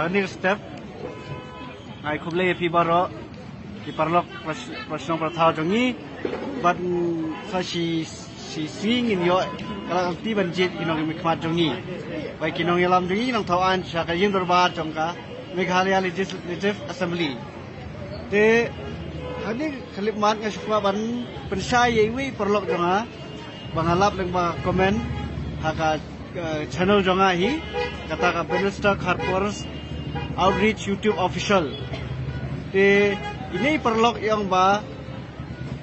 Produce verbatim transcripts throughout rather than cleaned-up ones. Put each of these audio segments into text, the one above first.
Ani step. Ai khublei ïa phi baroh ki paralok, pras- prasnong prathaw jong ngi. Bad sa shi shi sngi ngin ïoh ka lad lynti ban jied ki nongmihkhmat jong ngi, ba ki nongïalam jong ngi nongthaw aiñ sha ka ïing dorbar jong ka Meghalaya Legislative Assembly. Te hangne khyllipmat nga sngewkwah ban pynshai ïa iwei i paralok jong nga ba nga lap lyngba comment ha ka, eh, channel jong nga hi, kata ka Barrister Kharpur's Outreach YouTube Official. Te ine i paralok i ong ba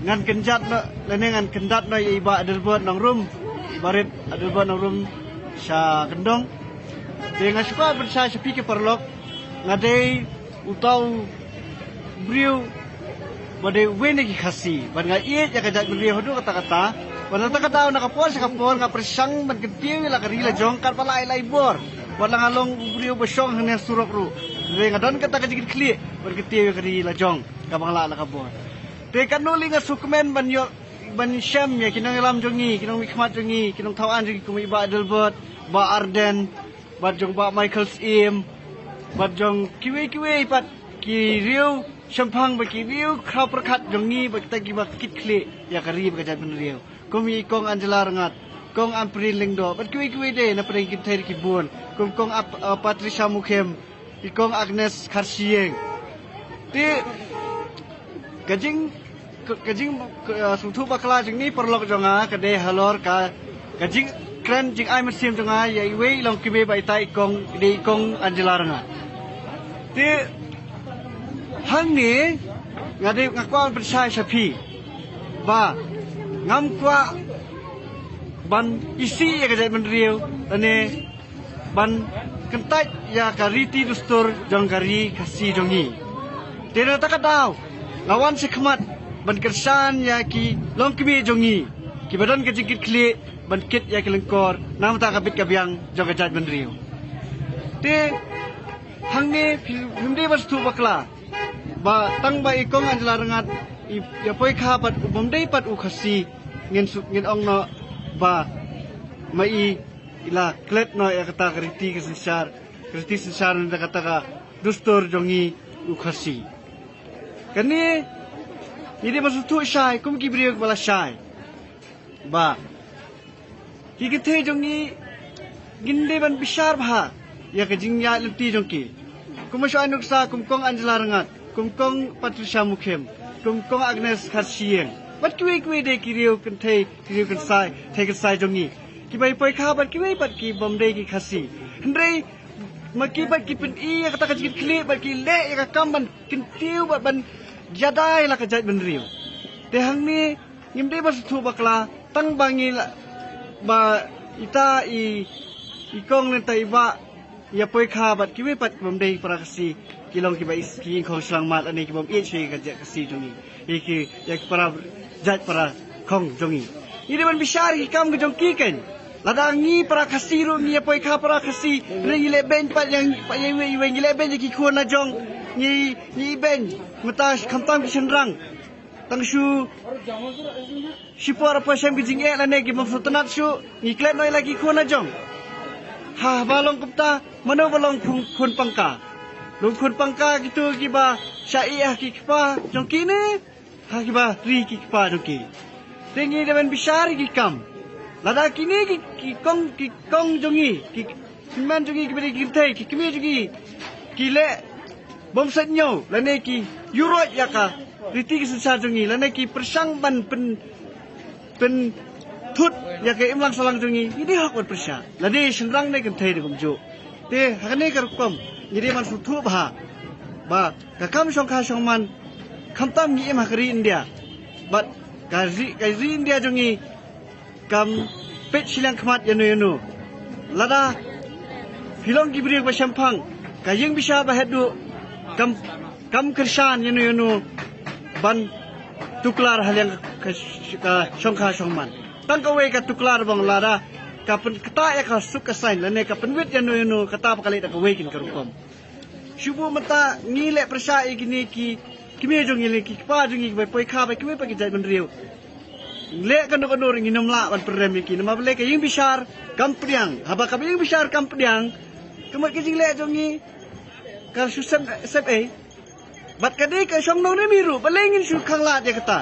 ngan kynjat noh lane ngan kyndat noh ïa i Bah Adelbert Nongrum, Barit Adelbert Nongrum sha Kyndong. Te nga sngewkwah pynshai sha phi ki paralok, nga dei uta u briew ba dei uwei na ki Khasi, bad nga ïeit ïa ka jaitbynriew haduh katta katta. Bad na kata ka daw, na ka por sha ka por nga pyrshang ban kyntiew ïa la ka ri la jong katba lai lai bor. Wat la nga long u briew ba shong hangne surok ruh, hynrei nga don kata ka jingkitkhlieh ban kyntiew ïa ka ri la jong kaba nga lah la ka bor. Te katno lei nga sngewkmen ban ïoh ban shem ïa ki nongïalam jong ngi, ki nongmihkhmat jong ngi, ki nongthaw aiñ jong ngi kum i Bah Adelbert, Bah Ardent, bad jong Bah Michael Syiem, bad jong kiwei kiwei pat ki riew shemphang bad ki riew khraw pyrkhat jong ngi, bad kita kiba kitkhlieh ïa ka ri bad ka jaitbynriew, kum i Kong Angela Rngat, Kong Ampareen Lyngdoh, bad kiwei kiwei de na pdeng ki kynthei ki bun, kum Kong Ap- uh, Patricia Mukhem, i Kong Agnes Kharshiing. Te ka jing ka, ka jing ka, uh, sngewthuh bakla jong ngi paralok jong nga ka dei halor ka ka jingkren jingai mynsiem jong nga ïa iwei i longkmie ba ita i kong, i dei i Kong Angela Rngat. Te hangne nga dei nga kwah ban pynshai sha phi ba ngam kwah ban isih ïa ka jaitbynriew lane ban kyntait ïa ka riti dustur jong ka ri Khasi jong ngi. Te na kata ka daw nga wan sha khmat ban kyrshan ïa ki longkmie jong ngi kiba don ka jingkitkhlieh ban kit ïa ki lyngkor na ka bynta ka bit ka biang jong ka jaitbynriew. Te hangne phim dei ban sngewthuh bakla ba tang ba i Kong Angela Rngat i ïa poi kha bad u bym dei pat u Khasi, ngin suk ngin ong noh ba ma i i la klet noh ïa kata ka riti ka synshar, ka riti synshar na kata ka dustur jong ngi u Khasi. Kane ngi dei ban sngewthuh shai kum ki briew ba la shai ba ki kynthei jong ngi ngin dei ban bishar bha ïa ka jingïaid lynti jong ki. Kum shu ai nuksa kum Kong Angela Rngat, kum Kong Patricia Mukhem, kum Kong Agnes Kharshiing, bad kiwei kiwei de ki riew kynthei, ki riew kynsai, thei kynsai jong ngi kiba ïa poi kha bad kiwei bad ki bym dei ki Khasi. Hynrei ma ki bad ki pyni ïa kata ka jingkitkhlieh bad ki leh ïa ka kam ban kyntiew bad ban ïada ïa la ka jaitbynriew. Te hangne ngim dei ban sngewthuh bakla tang ba ngi la ba ita i i kong ne ta i bah ïa poi kha bad kiwei pat ki bym dei para Khasi, ki long kiba is ki ïing khong shyllangmat lane ki bym ïeit shuh ïa ka jaitbynriew jong ngi, ïa ki ïa ki para jait para khong jong ngi. Ngi dei ban bishar ïa ki kam ka jong ki kein. Lada ngi para Khasi ruh ngi ïa poi kha para Khasi, hynrei ngi leh beiñ pat ïa ngi pat ïa iwei iwei, ngi leh beiñ ïa ki khun la jong, ngi ngi beiñ mynta khamtam ki shynrang. Tang shu shipor apa shem ki jingeh lane ki bym sngewtynnat shuh ngi klet noh ïa la ki khun la jong. Ha ba long kumta mano ba long khun, khun pangka? Long khun pangka kito kiba shah ïeh ha ki kpa jong ki ne ha kiba ri ki kpa jong ki? Te ngi dei ban bishar ïa ki kam. Lada kine ki, ki kong, ki kong jong ngi, ki hynmen jong ngi kiba dei ki kynthei, ki kmie jong ngi ki leh bym sait ñiew lane ki ïuhroit ïa ka riti ka synshar jong ngi lane ki pyrshang ban pyn pynthut ïa ka imlang sahlang jong ngi, ngi dei hok ban pyrshah. Lane shynrang ne kynthei ne kumjuh. Te ha kane ka rukom ngi dei ban sngewthuh bha ba ka kam shongkha shongman khamtam ngi im ha ka ri India bad ka ri, ka ri India jong ngi kam peit shiliang khmat ïano ïano. Lada phi long ki briew ba shemphang, ka ïing bishar ba heh duh kam, kam kyrshan ïano ïano ban tuklar ha liang ka, ka shongkha shongman. Tang kawei ka tuklar bang lada ka pynktah ïa ka suk ka saiñ lane ka pynwit ïano ïano, kata ba ka leh da kawei kin ka rukom. Shu buh mynta ngi leh pyrshah ïa kine ki kmie jong ngi lane ki kpa jong ngi kiba poi kha bad kiwei pat ki jaitbynriew. Leh kano kano ruh ngin ym lah ban pynrem ïa ki namar balei ka ïing bishar kam pdiang. Haba ka ïing bishar kam pdiang, ka mut ka jingleh jong ngi Ka shu sep, sep ei. Bad ka dei ka shong nongrim hi ruh, balei ngin shu khanglad ïa kata.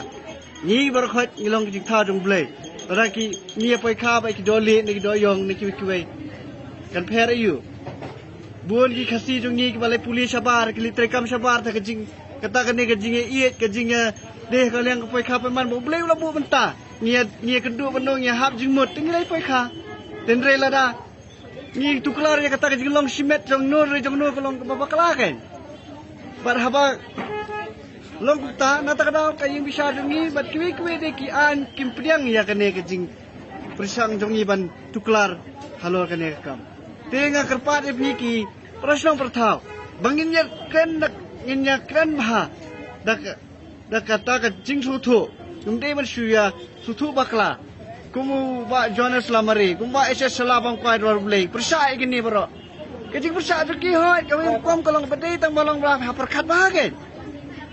Ngi baroh khoit ngi long ka jingthaw jong U Blei. Lada ki ngi ïa poi kha ba ki doh leh ne ki doh ïong ne kiwei kiwei. Kan pher aïu. Bun ki Khasi jong ngi kiba leh pulit shabar, ki leh treikam shabar, ta ka jing, kata kane ka jingïaieit, ka jingïa dei ka liang ka poi kha pynban ba U Blei u la buh bynta. Ngi ïa, ngi ïa kynduh ban ong ngi ïa hap jingmut, te ngi leh poi kha. Tynrai lada ngi tuklar ïa kata ka jinglong shimet jong no re jong no ka long kaba bakla kein. Bad haba long kumta, na kata ka daw ka ïing bishar jong ngi bad kiwei kiwei de ki aiñ kim pdiang ïa kane ka jingpyrshang jong ngi ban tuklar halor kane ka kam. Te nga kyrpad ïa phi ki para shnong para thaw ba ngin ïa kren da, ngin ïa kren bha da ka da kata ka jingsngewthuh. Ym dei ban shu ïa sngewthuh bakla. Kum u Bah Jonas Lamare, kum u Bah H S Sala, bam kwai dwar U Blei. Pyrshah ïa kine baroh. Ka jingpyrshah jong ki hooid, ka wei kum ka long ba dei tang ba long ba ha pyrkhat ba ha kein.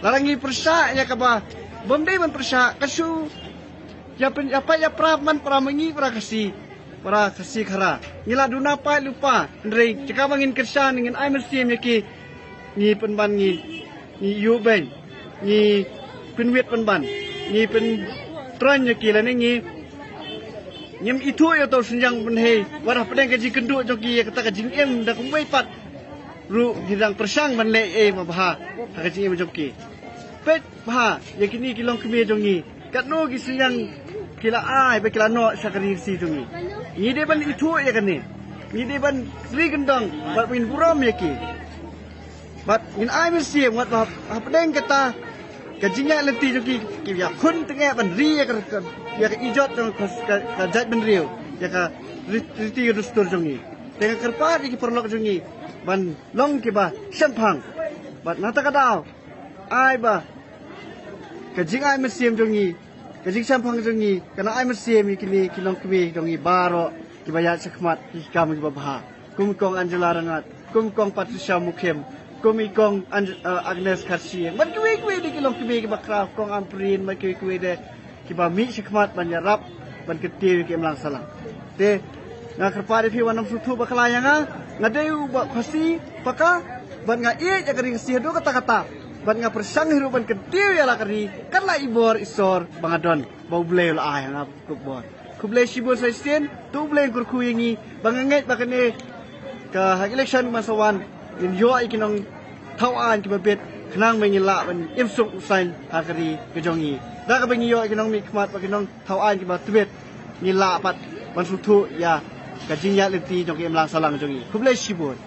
Lada ngi pyrshah ïa kaba bym dei ban pyrshah, ka shu ïa pyn, ïa pait ïa pra man para ma ngi para Khasi. Para Khasi Khara. Ngi la duna paid lypa, hynrei jaka ba ngin kyrshan, ngin ai mynsiem ïa ki, ngi pynban ngi, ngi ïuh beiñ, ngi pynwit pynban, ngi pyntroiñ ïa ki lane ngi, ngim ithuh ïa uto u synjang pynhei, wat hapdeng ka jingkynduh jong ki ïa kata ka jingim da kumwei pat ruh ngi dang pyrshang ban leh ei ba bha ha ka jingim jong ki. Peit bha ïa kine ki longkmie jong ngi. Katno ki synjang ki la ai ba ki la noh sha ka ri Khasi jong ngi. Ngi dei ban ithuh ïa kane. Ngi dei ban ri kyndong bad ban burom ïa ki. Bad ngin ai mynsiem wat ba hap, hapdeng kata ka jingïaid lynti jong ki, ki ïakhun tyngeh ban ri ïa ka, ka, ïa ka ijot jong ka, ka, ka jaitbynriew, ïa ka ri-, riti ka dustur jong ngi. Te nga kyrpad ïa ki paralok jong ngi ban long kiba shemphang. Bad na kata ka daw ai ba ka jingai mynsiem jong ngi, ka jingshemphang jong ngi kan ai mynsiem ïa kine ki longkmie jong ngi baroh kiba ïaid shakhmat ki kam kiba bha. Kum i Kong Angela Rangat, kum i Kong Patricia Mukhim, kum i Kong Ange-, eh, Agnes Kharshiing. Bad kiwei kiwei de ki longkmie kiba khraw, Kong Ampareen, bad kiwei kiwei de kiba mih shakhmat ban ïarap ban kyntiew ïa ka imlang sahlang. Te nga kyrpad ïa phi wat nym sngewthuh bakla ïa nga, nga dei u Bah Khasi paka, bad nga ïeit ïa ka ri Khasi haduh katta katta, bad nga pyrshang hi ruh ban kyntiew ïa la ka ri, kat la i bor i sor ba nga don, ba U Blei u la ai ha nga. Khublei bor. Khublei shibun sa shisien, to U Blei un kyrkhu ïa ngi, ba nga ngeit ba kane ka ha election ban sa wan, ngin ïoh ïa ki nongthaw aiñ kiba bit, khnang ba ngin lah ban im suk u saiñ ha ka ri ka jong ngi. Da kaba ngin ïoh ïa ki nongmihkhmat bad ki nongthaw aiñ kiba tbit, ngin lah pat ban sngewthuh ïa ka jingïaid lynti jong ka imlang sahlang jong ngi. Khublei shibun.